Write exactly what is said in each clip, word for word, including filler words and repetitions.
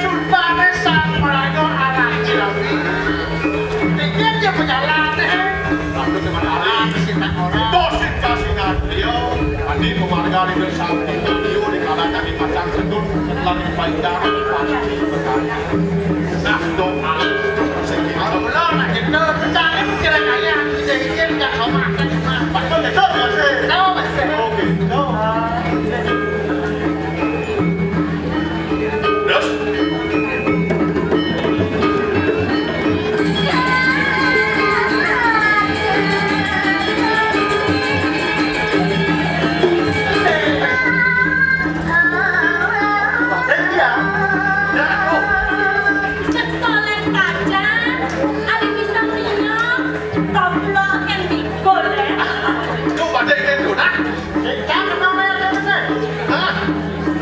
Sumpane Sang Prayogo anak Cilawi. Pikir dia pejalan, eh. Waktu teman orang, kita orang. Dosin kasih ngadio. Tadi pemarga di desa Tinggi di kalanya di Kacang Sedun, lagi paindah, pasti berkaya. Nah, doa. Kalau nak kita, kita ni kira kaya, kita izin kat rumah, kat rumah. Betul, betul, betul. Tahu, betul. Oke. Terus? Cek soleh saja, ada pisang minyak, toplok yang bikul ya. Tuh, pada itu, nah. Kita kenal ya, kita. Hah?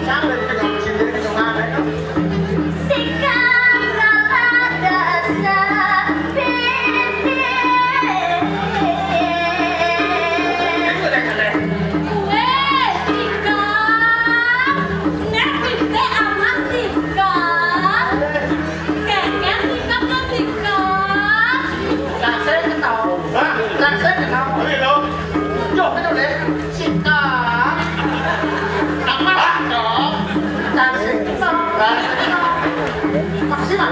Siapa yang kenal sendiri, kita mana? Sikap rata dasar pitik. Itu deh, deh. Weh, sikap. Nek pitik amat sikap. Keken sikap, no sikap. Lah, saya kenal. Hah? Lah, saya kenal. Oke, dong. Yo, betul deh. Sikap. Amat sikap. Lah, saya kenal. Lah, saya kenal. Makasih, Pak.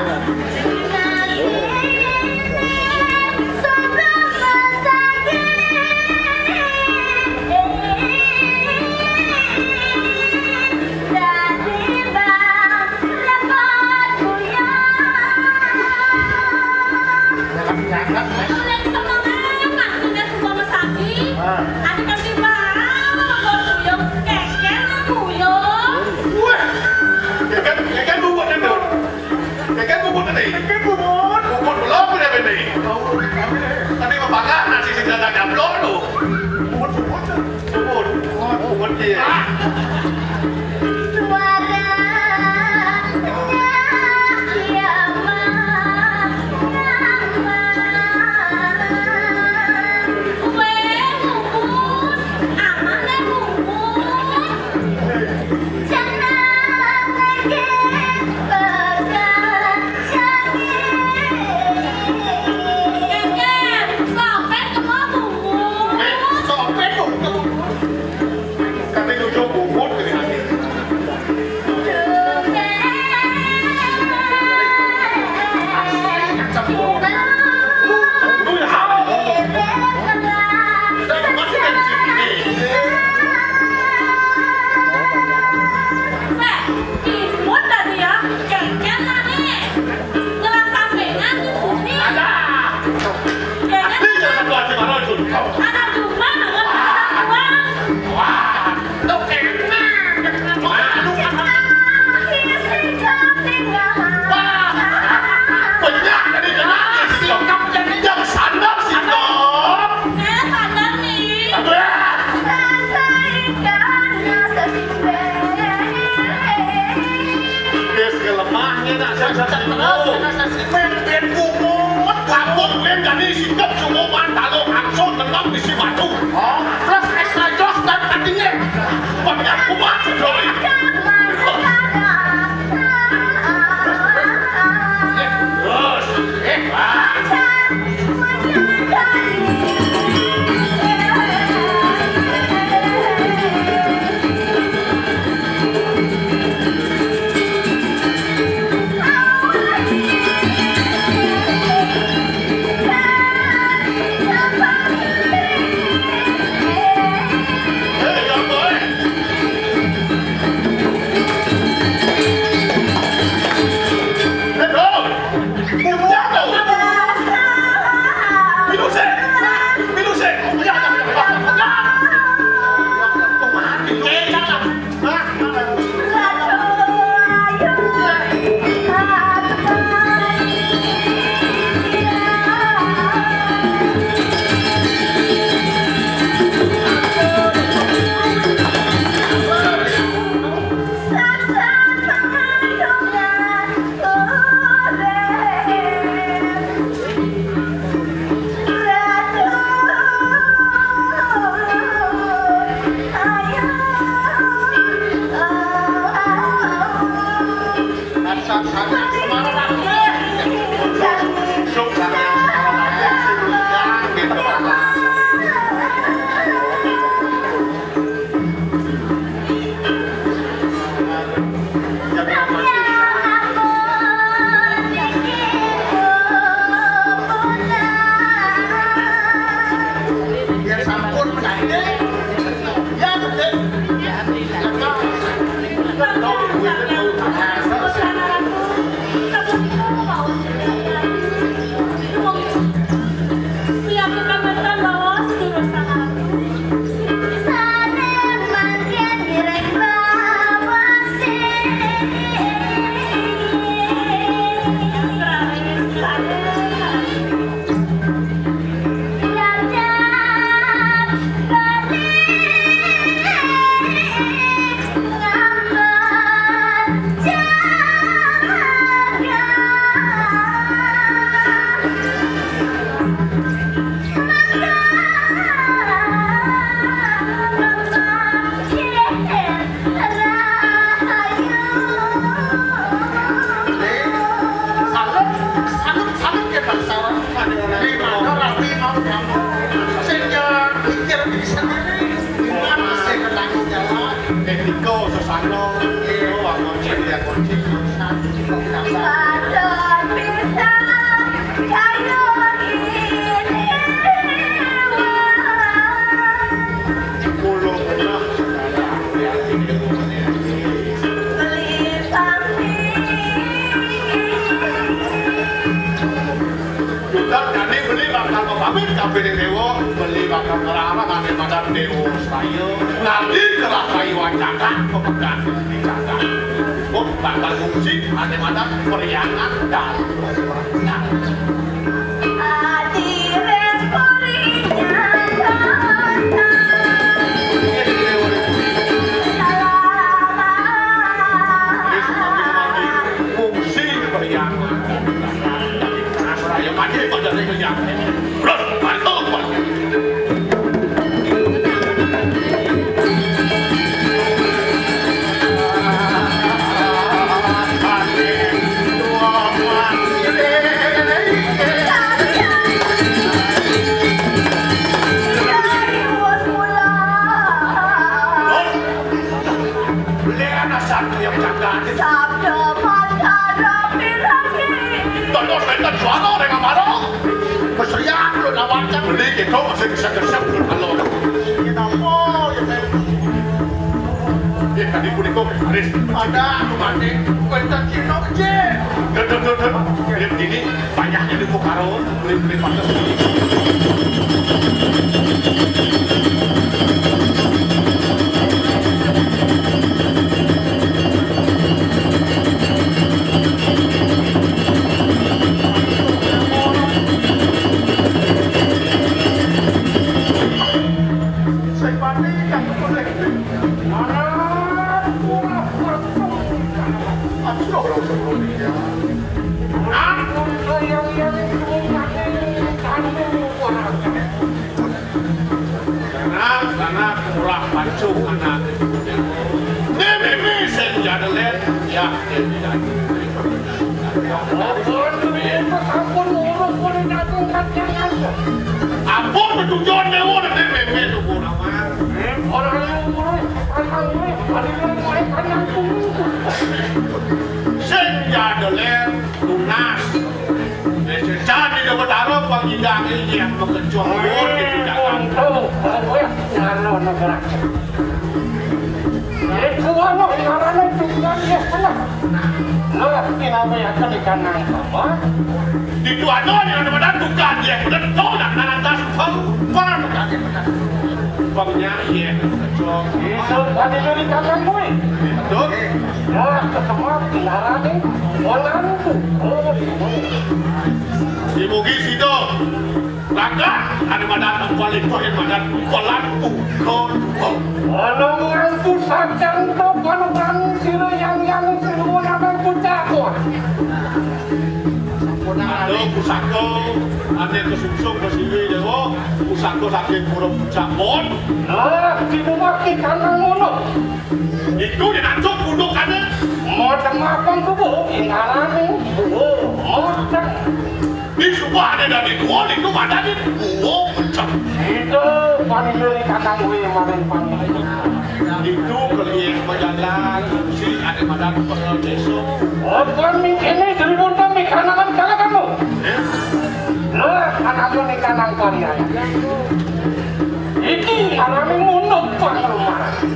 Wah, ya kan, ya kan, Bu, Bu, Bu. Keken bubut tadi. Keken bubut. Bubut belum dia ini. Tadi mau makan nasi sing ada gablok tu. Bubut, bubut tu. Bubut. Bubut dia. Ah. Suaranya kiamat, kiamat. Kue bubut, aman deh bubut. Weh, imut tadi ya, keken lah nih. Ngelas sampean nih, Susi. Ada. Keken. Ini jangan satu hati malu, Jun. Anak cuma, anak cuma. Wah, tuh kena. Wah, lu kan. Wah, banyak tadi kena. Sikap jadi jam sandal, sikap. Eh, sadar nih. Aduh, ya. Wis kelemahnya nak sing sing terus. Nak sing sing ben bungut. Kampung ben jani sikep sungguh mantalo langsung tenang bisi maju. Oh, terus extra jos dan katingnya. Banyak kuat, Joy. Terus, eh, ah. Salut, salut, salut ya bangsawan. Di mana rapi mau kamu? Sehingga pikir bisa diri. Gimana sih bertanggung jawab? Etiko, sesano, itu, wah, kunci, ya, kunci. Satu, satu, satu. Dudak kami beli bakal mapamit ka piring dewa, beli bakal ngelarang ane madan dewa saya. Nanti kelah kayu cakak, pepekan di cakak. Oh, bakal ngungsi ane madan periangan dan fungsi periangan. Ayo, maju, pada kerja. Terus, bantu, Pak. Beli anak satu yang jaga. Sabda Mandara Piragi. Terus enten suara dengan marah. Mesrian lu nawarkan beli gitu, masih bisa gesek lu kalau. Kenapa ya, Teh? Ya, tadi punika Haris. Ada, lu mati. Enten Cina kecil. Duduk, duduk, duduk. Ini, ini banyaknya di Bukaro, beli-beli pantes. Anak, anak, murah pancung anak. Ini, ini, ini, sing jadelen, ya, ini jadelen. Ampun, urung kulit aku kacang aja. Ampun, ketujuan dewa, ini, ini, ini, tuh, kurang. Orang yang urung, orang urung, ada yang mulai kandang tunggu. Sing jadelen, tunas. Desa Candi Dewatara pangidange yen makejang luwur ditindakan. Untung, kowe nyano negara. Iku ana ngarane tunggal ya seneng. Lho, dinaweaken ikan nang apa? Ditu ana ning ana tukang ya, bener to nak narantas pang, pang, pang. Pangnya, iya. Iso tadi dari kakang kowe. Betul. Ya, kesemak dilarani, olanku. Oh, oh. Dimugi sida. Kakang, ada madan tempat itu, yang madan tempat lampu. Kau, kau. Ana ngantu sajang to panukan sira yang yang sing nuwun akan pucak. Aduh, pusaka, ane kesungsung ke sini, Dewa. Pusaka saking Pura Pucak, Mon. Nah, dibuwaki kanang ngono. Itu dinantuk pundukane. Modem apa kubu? Ingarane. Oh, modem. Di subane dadi dua, itu madane dua pecah. Itu paling dari kanang gue maring paling. Itu keliek pejalan, si ada madan pengelola desa. Oh, kami ini seribu kami kanangan kalau kamu. Eh? Lah, anakmu nih kanang kalian. Iki arane munuk pangrumahan.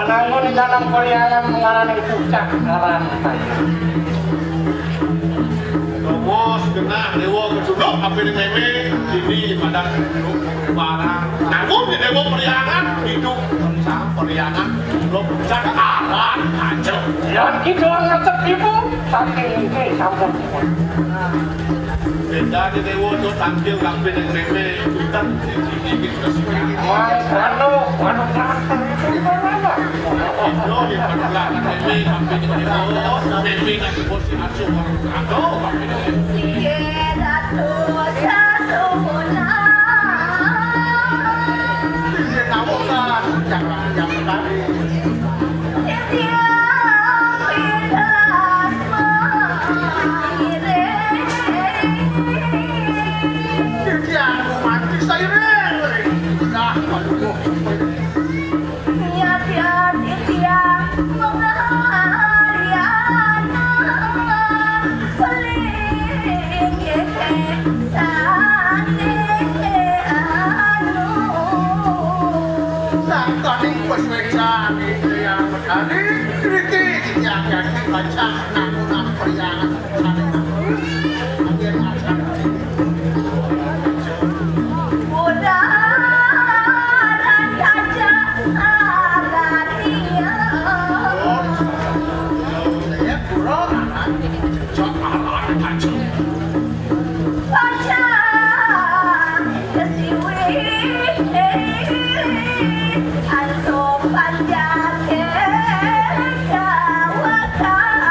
Namun di dalam Korea yang mengarani pucak ngaran saya. Tongos genah dewa keduduk apa di meme ini pada barang. Namun di dewa periangan hidup sang periangan belum pucak ngaran aja. Yang itu ngecek ibu saking ini sampun. Beda di dewa tu tampil kampil yang meme. Wah, anu, anu, anu, anu. Siye Ratu Sasuna. Titiang Pitras Mairing. Titiang mati sairing. Nah, waduh. Nyata titiang menghariyana. Pelinggih saking anu. Sangkaning paswécan Hyang Betari, riki titiang ganti pacang namunang priangan sané. Anggen acan. Udaran gajah aratian. Saya pura anak cocok anak gajah. Pacang kesiwih antuk panjake kawakan.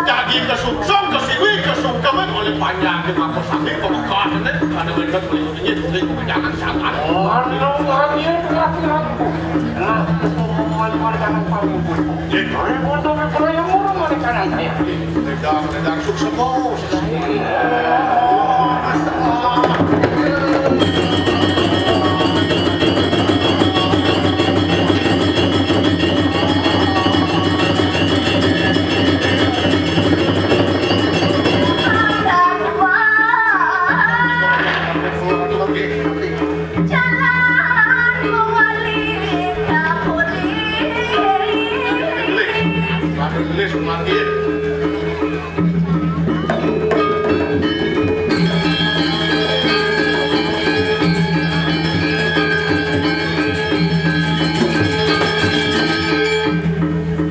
Dadi kesungsung, kesiwih, kesungkeman oleh panjake mangko sami pemekasane, ada berkat melindungi duri pekerjaan sangat. Anu, anu, anu, anu. Nah, kesemua luar jangan panggil. Ribut sampai perayaan murung oleh kanan saya. Ledang, ledang, suksema. Jalan mewali kapuri. Lis, mati.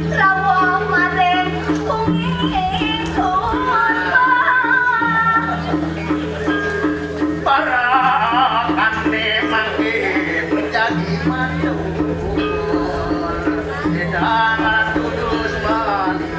Rawuh maring bumi Sumba. Para kane mangke menjadi mantu. Sedang tulus balik.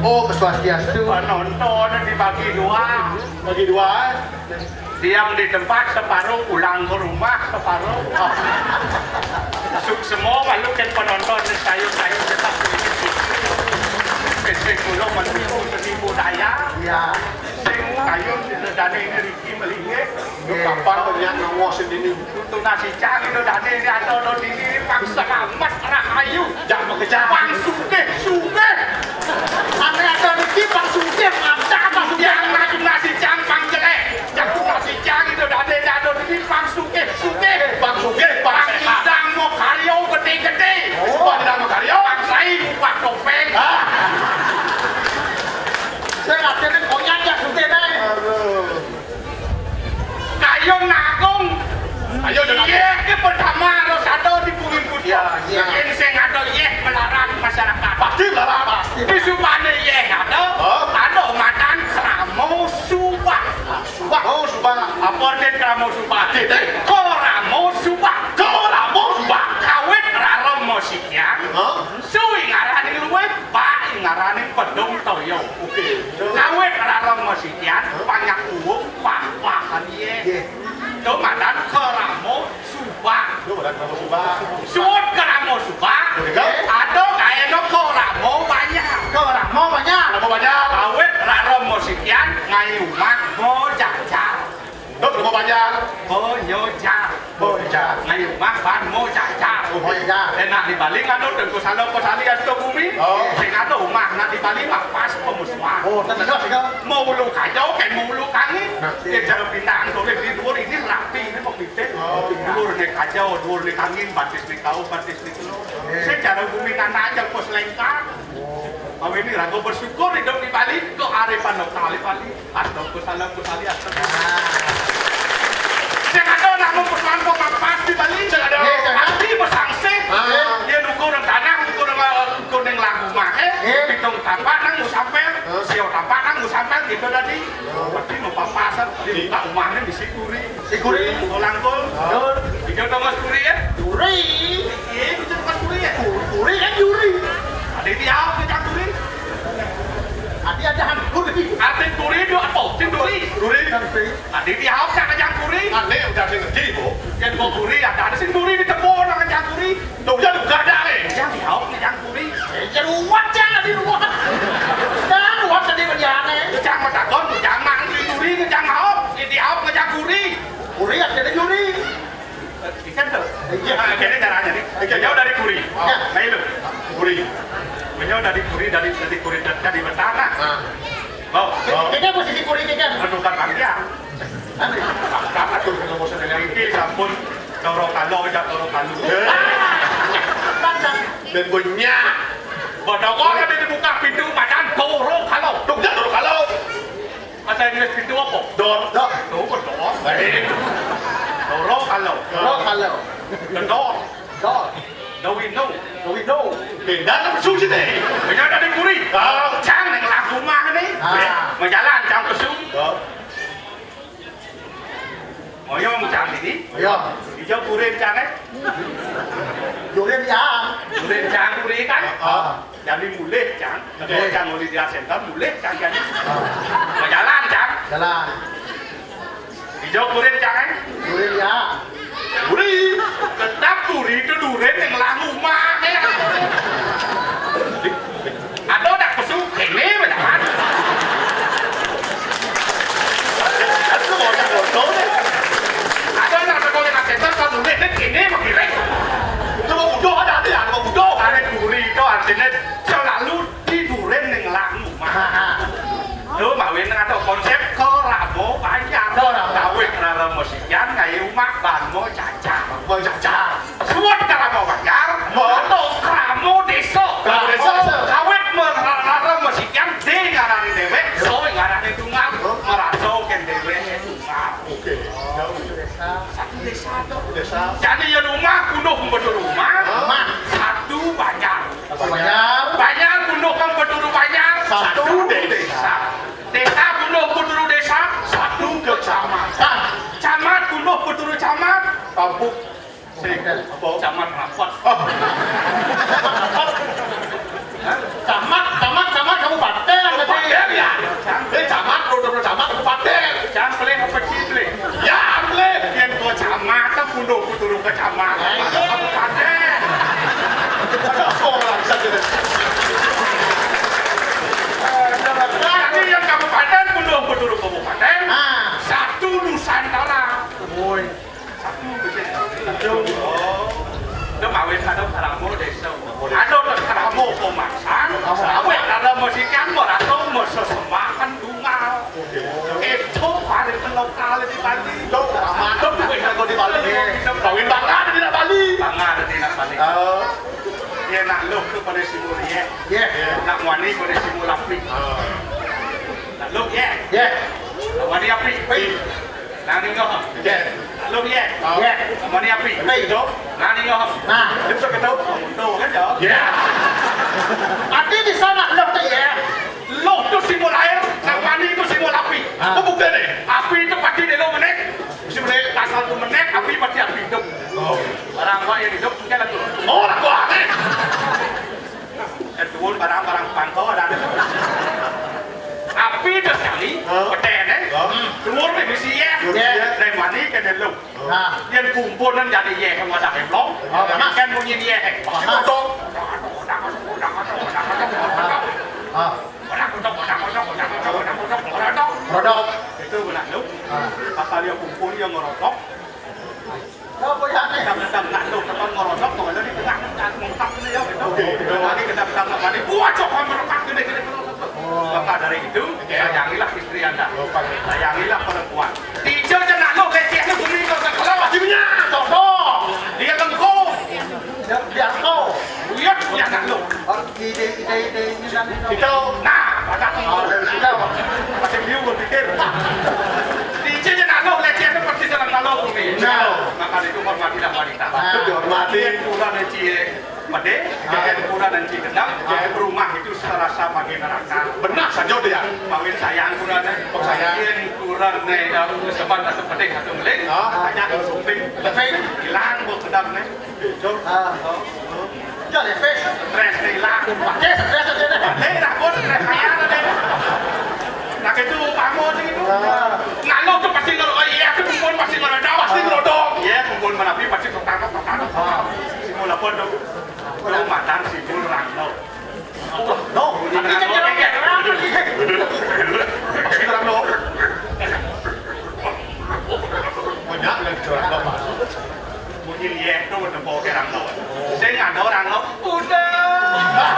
Om Swastiastu. Penonton dibagi dua. Bagi dua. Tiang di tempat separuh, pulang ke rumah separuh. Suksema malu kan penonton sayur-sayur tetap. Sing kula menipu seni budaya. Ya. Sing kayun dene ini Riki Melinggih. Kapan banyak ngawas ini? Tunas icang itu dadi ini ada ada dini pang selamat rahayu. Jangan mengejar. Pang sugih, sugih. Ane ada niki pang sugih, ada pang sugih. Yang nak tunas icang pang jelek. Yang tunas icang itu dadi ada dini pang sugih, sugih. Pang sugih, pang sehat. Idang mau karyo gede-gede. Oh, idang mau karyo. Pang sai, pang topeng. Ah. Saya ngatene konyang ya sugih nae. Aduh. Kayun Agung. Ayo, Jon Agung. Yeh, ki pertama harus ada di bumi putih. Ya, ya. Yen sing ada yeh melarat masyarakat. Pasti melarat. Pasti. Di supane yeh ada, oh, ada matan Kramo Subah. Subah. Oh, Subah. Apa artine Kramo Subah? Artine? Koramo Subah. Koramo Subah. Kawit rarem mosikian. Hah? Suwi ngarani luwih, pak ngarani pedung toyo. Kawit rarem masikian, banyak uwung, pah-pahan yé. Nggih. To madan krama subang. Yo, madan krama subang. Suud krama subang. Nggih. Ada kaéna krama banjar. Krama banjar. Krama banjar. Kawit rarem masikian, ngaé umah majajar. Dok, rumah panjang. Bonyojar. Bonyojar. Ngaé umah ban mojajar. Oh, mojajar. Énak di Bali nganu Tengku Salo Kosali Asta Bumi. Oh. Sing ada umah nak di Bali mah pas pemusuhan. Oh, ten ada sih, Kak. Mau ulu kajau, kayak mau ulu kangin. Nah. Dia cara pindahan tulis di dua ini rapi, ini mau pindah. Oh, iya. Dua ini kajau, dua ini kangin, batis ini kau, batis ini telur. Iya. Secara bumi tanah aja pos lengkap. Oh. Awéné raga bersyukur hidup di Bali, kearifan lokal di Bali. Astagfirullah, Astagfirullah, astagfirullah. Sing ada nak ngumpul mangko mapas di Bali. Sing ada. Ati besangsih. Ah. Dia nukur nang tanah, nukur nang, nukur nang lagu mah, eh. Eh. Pitung tapak nang musampel, eh, sio tapak nang musampel gitu tadi. Oh. Berarti mau papasan, di muka rumahnya di Sikuri. Sikuri. Langkul. Dul. Ijo to Mas Kuri ya? Kuri. Iya, ijo to Mas Kuri ya? Kuri, Kuri kan Yuri. Ada di apa ke Kuri? Ada ada Kuri. Ada Kuri do apa? Sing Kuri. Kuri. Ada di apa ke Kuri? Aneh udah sing ngerti, Bu. Yang mau Kuri ada ada sing Kuri di tepung nang Kuri. Tuh ya buka dah eh. Yang di apa ke Kuri? Eh, ya ruwet ya di ruwet. Jangan ruwet tadi berjalan. Jangan takon, jangan di Kuri, jangan apa? Di apa ke Kuri? Kuri ada di Kuri. Ikan tuh. Iya. Nah, jadi caranya nih. Iya. Beliau dari Kuri. Iya. Nah, itu. Kuri. Beliau dari Kuri, dari, dari Kuri, dari, dari Betara. Ah. Mau. Oh. Ini posisi Kuri ini kan? Menukar panjang. Nanti. Apa tuh kalau mau sedang ini sampun Toro Kalo aja Toro Kalo. Eh. Tantang. Dan punya. Bodokor ada di muka pintu macan Toro Kalo. Tuh, dia Toro Kalo. Bahasa Inggris pintu apa? Door. Door. Tuh, door. Eh. Doro kalau. Doro kalau. The door. Door. The window. The window. Pindah ke pesu sini. Punya dari Kuri. Ah. Cang yang lagu mah nih. Ah. Mau jalan, cang pesu. Oh. Oh, iya, mau cang ini. Iya. Ijo Kuri cang, eh? Kuri ya. Kuri cang, Kuri kan? Ah. Jadi mulih, Cang. Oke. Cang mulih di center, mulih, Cang, jadi. Ah. Berjalan, Cang. Jalan. Ijo Kuri, Cang, eh? Kuri ya. Kuri. Tetap Kuri itu duren yang lalu mah, ya. Ada dak pesu, ini beneran. Aku mau cang foto nih. Ada dak sekolah center, kalau mulih, ini mau kiri. Itu mau butuh, ada, ada, ada mau butuh. Ada Kuri itu artinya selalu di duren ning langu. Lho, mawi nang ada konsep keramo banjar. Keramo. Kawit rara mesikian ngayu mak ban mo cacar. Mo cacar. Suwet keramo banjar, mo. Atau keramo desa. Keramo desa. Kawit mer-, rara mesikian, de ngarani dewek, so ngarani tunggal, meraso ken dewek tunggal. Oke. Satu desa to. Desa. Jadi ya rumah, kuduh betul rumah. Rumah. Satu banjar. Banjar. Banjar, punduk kang peturu banjar. Satu desa. Desa, punduk peturu desa. Satu kecamatan. Camat, punduk peturu camat. Kampung. Sing. Apa? Camat rapat. Oh. Camat, camat, camat kabupaten. Kabupaten, ya. Eh, camat, peturu camat kabupaten. Campling apa cimpling? Ya, amplih. Yen kecamatan, punduk turun kecamatan. Kabupaten. Ada sekolah bisa jadi. Tapi yang kabupaten, punduk turun kabupaten. Ah. Satu Nusantara. Woi. Satu bisa. Satu. Oh. Itu mawin ada keramo desa. Ada keramo pemasan. Awet ada mesikan, merasa mesesemahan tunggal. Itu paling lokal di Bali. Lo, amat lo, bukan jago di Bali. Kawin bangga di Bali. Bangga di Bali. Oh. Ya, nak lo ke pada Simu Riek. Ya. Nak wani pada Simu Lapi. Oh. Nak lo, ya. Ya. Nak wani api. Api. Nak ni ngah. Ya. Nak lo, ya. Oh. Ya. Nak wani api. Api. Nak ni ngah. Nah. Dia bisa ketawa. Betul kan, ya? Ya. Arti di sana lo tu, ya. Loh tu simbol air, nang mandi tu simbol api. Ah. Apa bukti ni? Api tu pati di lo menek. Mesti menek, pasal tu menek, api pati api hidup. Oh. Barang awak yang hidup, mungkin lah tu. Oh, lah tu aneh. Eh, tuan barang-barang pangkau ada ada. Petén, eh? Dhuwur nih misi yéh. Dhuwur misi yéh. Nah, mani kéné lu. Nah. Yén kumpul nang jadi yéh sama dak emplong. Oh, panas. Kan bunyi yéh. Panas. Ah. Rodok. Itu benar lu. Ah. Asal dia kumpul dia ngerotok. Apa ya, nih? Kadang-kadang nak tuh, keton ngerodok, tuh, ada di tengah, kan, mengkak ini, ya, gitu. Oke. Kalau lagi kadang-kadang nak mandi, buah, cok, merekak, gini, gini, terus. Oh. Maka dari itu, oke, sayangilah istri Anda. Oh, Pak. Sayangilah perempuan. Ijo aja nak lo, lecehnya gini, kalau nggak kalau, wajibnya, cocok. Dia lengkung. Dia, dia lengkung. Iya, punya nak lo. Ide, ide, ide ini kan. Itu. Nah, maka itu. Oh, itu. Masih liu berpikir. Ije je naloh, lecehne persis dalam naloh bumi. Nah. Maka itu hormatilah wanita. Patut dihormati. Yén kurang cie pedih, yén kurang cie gendang, rumah itu serasa bagai neraka. Benar saja dia. Mawin sayang kurang, sayang. Yén kurang ne, eh, sebat atau pedih atau ngeling, ah, hanya itu sumping. Sumping. Hilang buat gendang ne. Béda. Ah. Oh. Ya, lépis. Strés né ilang. Pakai strés aja deh. Lha, aku strés kaya ada deh. Nah, itu kamu sih itu. Ah. Nah, lo tuh pasti ngerotok. Oh, iya, aku kumpul pasti ngerotok. Pasti ngerotok. Iya, kumpul menapi pasti tertangkap, tertangkap. Ah. Simbol apa tuh? Lo madan simbol rangno. Wah, no. Ini kan orang yang rame. Pasti rangno. Banyak yang jual apa? Bunyi liek tuh udah bawa ke rangno. Sing ada rangno. Udah.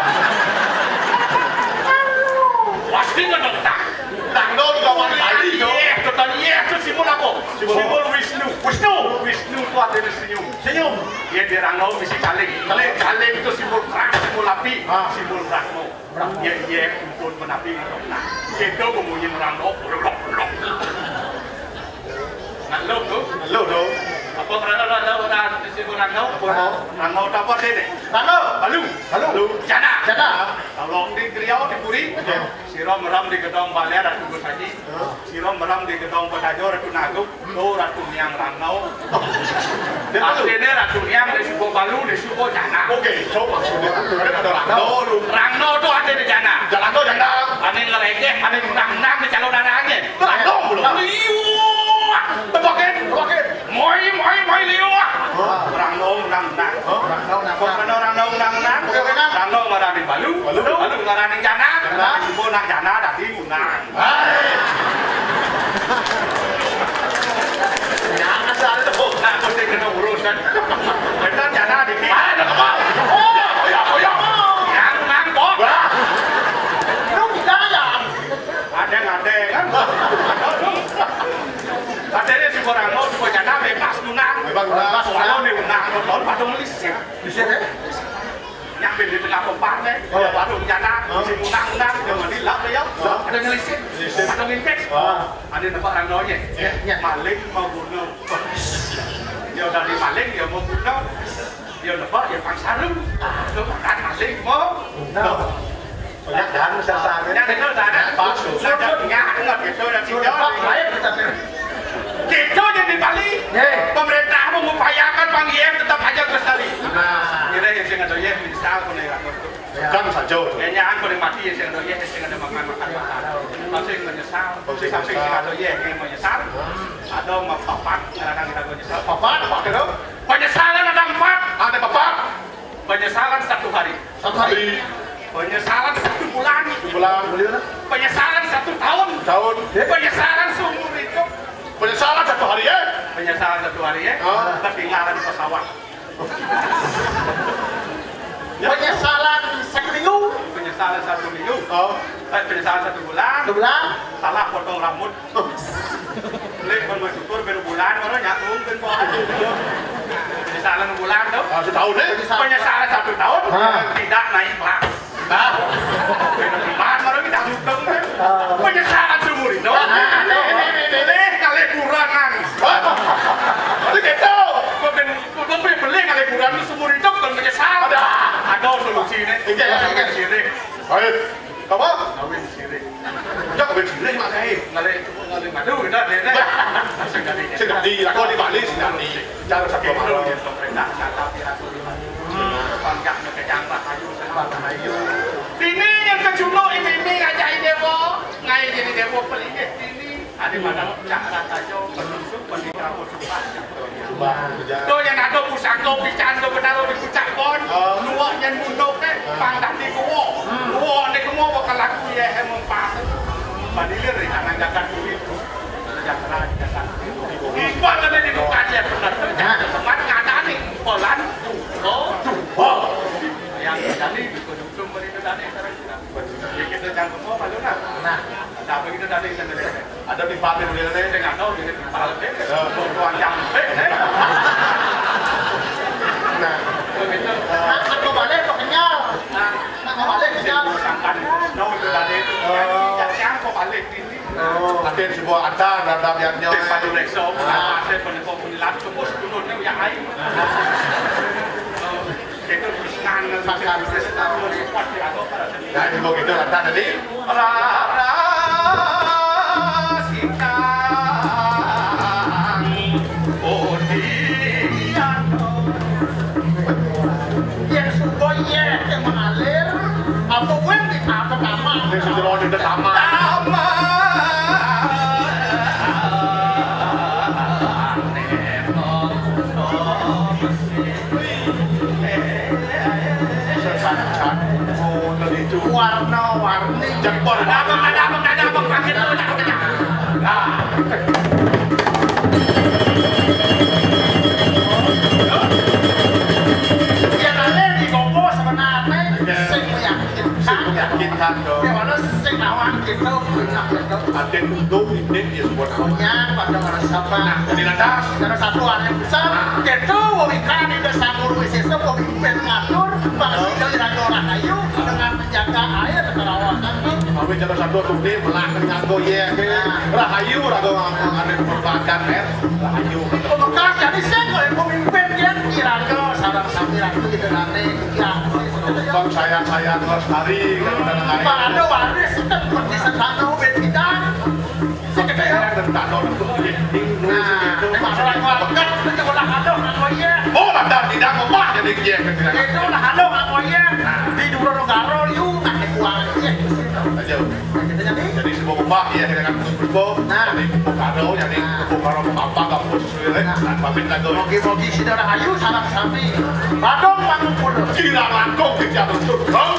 Pasti ngedetak. Rangno juga wani Bali, yo. Iya, tuh tadi iya tuh simbol apa? Simbol apa? Simbol Wisnu. Wisnu. Wisnu tuh ada di senyum. Senyum. Iya, di rangno misi caling. Caling. Caling itu simbol terang, simbol api, ah, simbol Brahma. Iya, iya, kumpul menapi. Nah, itu bemunyi rangno. Nah, lo tuh. Lo tuh. Apa rangno, rangno, rangno, simbol rangno? Apa? Rangno apa sih, nih? Rangno. Balu. Balu. Jana. Jana. Kalau di Riau, di Puri, oke, sira merem di gedong balé Ratu Gus Haji. Sira merem di gedong Pedajo Ratu Naguk, lo Ratu Niang Rangno. Artiné Ratu Niang di suku Balu, di suku Jana. Oke, coba maksudnya Ratu Niang ada Rangno, lu. Rangno tuh artiné Jana. Jana tuh Jana. Ané ngerékéh, ané menang-menang di calon darahnya. Rangno, lu. Liu. Tebakin, tebakin. Moi, moi, moi, liu. Rangno menang-menang. Rangno menang-menang. Kok kena Rangno menang-menang? Oke, menang. Rangno ngarani Balu. Balu. Balu ngarani Jana. Jana. Ibu nak Jana, dadi menang. Hai. Jangan selalu. Nah, mesti kena urusan. Benar, jangan dikit. Ada apa? Oh, ya, ya, ya. Yang nangkok. Wah. Lu jangan. Ada, ada, kan? Ada, lu. Katanya si Borano, si Bojana, bebas menang. Bebas menang. Soalnya nih, menang, nonton pada melisik. Bisa, ya? Nyampe di tengah tempat, nih. Oh. Ya, baru nyana, oh, si menang-menang, dia mandi lah, ya. Oh. Ada ngelisik. Ngelisik. Ada ngintip. Oh. Ada nebak rangnonya. Iya, iya. Maling mau bunuh. Ya udah dimaling, ya mau bunuh. Ya nebak, ya pang sarung. Tuh, makan maling mau bunuh. Banyak kan, misalnya. Ya, betul, ada. Pas, ada, ya, enggak, gitu, udah, gitu. Lain kita, nih. Gitu, jadi Bali. Iya. Pemerintah mengupayakan pang yén tetap aja lestari. Nah. Kira yang sing ada yén, misal, punya rakyat. Sedang saja. Kayaknya aku udah mati ya, sing ada ya, sing ada makan, makan, makan. Masih menyesal. Masih menyesal. Sampai sing ada ya, yang menyesal. Ada mau papat, kadang kita menyesal. Papat, apa itu? Penyesalan ada empat. Ada papat. Penyesalan satu hari. Satu hari. Penyesalan satu bulan. Satu bulan. Penyesalan satu tahun. Tahun. Penyesalan seumur hidup. Penyesalan satu hari, ya? Penyesalan satu hari, ya? Ah. Ketinggalan pesawat. Penyesalan satu minggu. Penyesalan satu minggu. Oh. Eh, penyesalan satu bulan. Satu bulan. Salah potong rambut. Lek pun bersyukur baru bulan, baru nyakung kan, Pak. Penyesalan bulan tuh. Ah, setahun, eh? Penyesalan satu tahun, ah, tidak naik kelas. Nah. Iman baru kita hitung kan. Ah. Penyesalan seumur hidup. Ah, ah, ah. Lek kali kurangan. Hah? Itu gitu. Kok ben, kok ben beli kali kurangan seumur hidup kan menyesal. Ada. Ada solusinya. Iya, iya, iya. Sini. Baik. Apa? Kawin sirih. Ya, kawin sirih, Mak Kiai. Ngalih, ngalih madu, kita dene. Ya. Sing dadi. Sing dadi, lakon di Bali, sing dadi. Cara satu. Itu malam. Yang pemerintah, kata pihak. Hmm. Bangga, kejang, rahayu, sehat, rahayu. Dini yang kejunuk, ini, ini, ngajak ini, Bo. Ngai jadi Dewa, pelingit, dini. Pada pucak rataja, penusuk, pendikar, sumpah. Sumpah, puja. Tu yang ada pusaka pican tu benar di pucak pon. Oh. Luak nyen munduk ke, pang dadi gua. Gua ni kemo bakal laku ya, eh, mempas. Padilir di tangan jagat duit. Sejahtera di jagat. Iqbal ada di muka dia benar. Nah. Semat ngadani, pelan, duka. Duka. Yang jadi, dukun-dukun beri tu tadi, sekarang kita. Ya, kita jangan kemo malu nah. Nah. Ada apa kita tadi, kita tadi? Ada pipa di dunia ni. Saya nggak tahu, dia pipa. Eh, tuan yang. Eh, eh. Nah. Begitu. Nak, nak mau balik apa kenyal? Nah. Nak mau balik kenyal? Sangkan. Tahu itu tadi. Oh. Yang, yang mau balik ini. Oh. Ada sebuah ada, ada biarnya. Di Padu Reksa, ah. Ada penemuan penilat, semua sepenuhnya yang air. Itu terus nang, terus nang, terus nang. Nah, itu begitu, ada tadi. Rara sintang udian. Yén suba yéh ké mengalir, apa wéh di apa taman? Ning sing jero di taman. Taman. Warna-warni. Jempol. Ada apa, ada apa, ada apa, pakai dulu, ada apa, ada apa. Nah. Yen ale digopo sebenarne sing meyakinkan. Sing meyakinkan, dong. Ya, wala sing nawang gitu, punya gitu. Ada untung ini dia sebuah nama. Punya pada mana siapa? Nah, jadi lantas. Karena satu hal yang besar, gitu, wong ikan di desa Murwi Sesa, pemimpin ngatur, pasti dari Raja Rahayu dengan menjaga air kerawatan. Kami cara satu tuh nih, melah dengan goyek, Rahayu, Raga Ngampung, ada perbankan, ya. Rahayu. Pembekas jadi sing oleh pemimpin dia, Iraga, sarang sami ratu gitu nanti, ya. Bang sayang-sayang lestari, kan, kadang hari. Pak, ada waris, itu seperti setano, bed kita. Sekedar. Saya dan tak tahu untuk dinding, dulu. Nah, segitu. Ini masalah keluarga, itu ulah ada, nggak mau iya. Oh, lantas tidak mau, Pak, jadi dia, kan, tidak. Itu ulah ada, nggak mau iya. Nah. Di dulu negara, yuk, nggak ada uang, iya. Aja. Nah, kita jadi. Jadi, sebuah rumah, ya, kita kan berkumpul. Nah. Jadi, kumpul kado, jadi, nah, kumpul kado, apa, kampus, ya, nah, pamit lagi. Mogi-mogi, sida rahayu, sareng sami. Badung mangumpul. Kirang langkung, kita bersyukur.